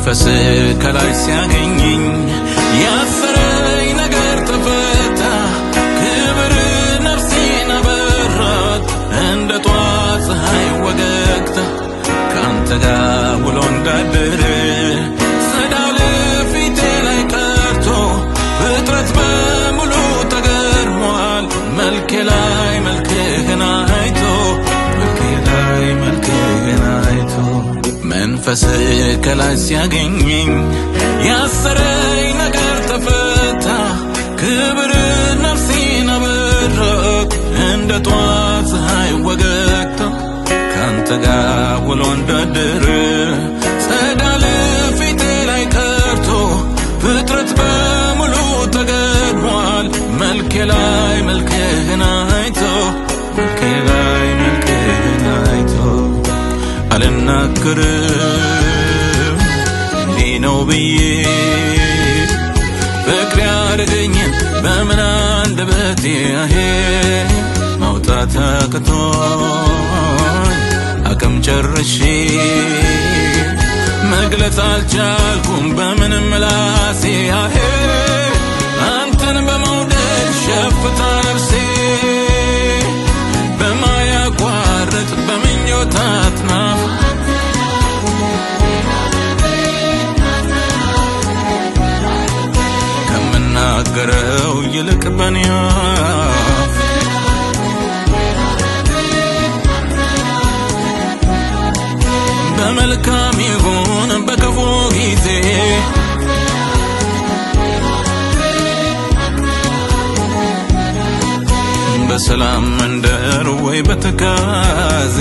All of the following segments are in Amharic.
መንፈስ ከላይ ሲያገኘኝ ያሰረኝ ነገር ተፈታ። ክብር ነፍሴን አበራት እንደ ጧት ፀሐይ ወገግታ። ካንተ ጋር ውሎ እንዳደረ ጸዳል ፊቴ ላይ ቀርቶ ፍጥረት በሙሉ ተገርሟል። መልኬ ላይ መልክህን አይቶ፣ መልኬ ላይ መልክህን አይቶ። መንፈስ ከላይ ሲያገኘኝ ያሰረኝ ነገር ተፈታ። ክብር ነፍሴን አበራት እንደ ጧት ፀሐይ ወገግታ። ካንተ ጋር ውሎ እንዳደረ ጸዳል ፊቴ ላይ ቀርቶ ፍጥረት በሙሉ ተገርሟል። መልኬ ላይ መልክህን አይቶ፣ መልኬ ላይ መልክህን አይቶ። አልናገርም እንዲህ ነው ብዬ፣ ፍቅር ያደረገኝን በምን አንደበቴ አሄ ማውጣት አቅቶኝ አቅም ጨርሼ መግለጽ አልቻልኩም በምንም ምላሴ አሄ። አንተን በመውደድ ሸፍታ ነፍሴ በማያቋርጥ በምኞት አጥናፍ ከምናገረው ይልቅ በኔ አፍ በመልካም ይሁን በክፉ ጊዜ በሰላም መንደር ወይ በትካዜ።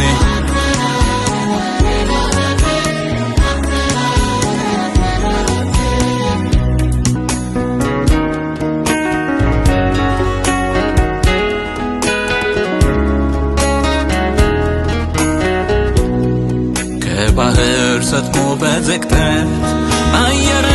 ከባህር ሰጥሞ በዝቅጠት አየር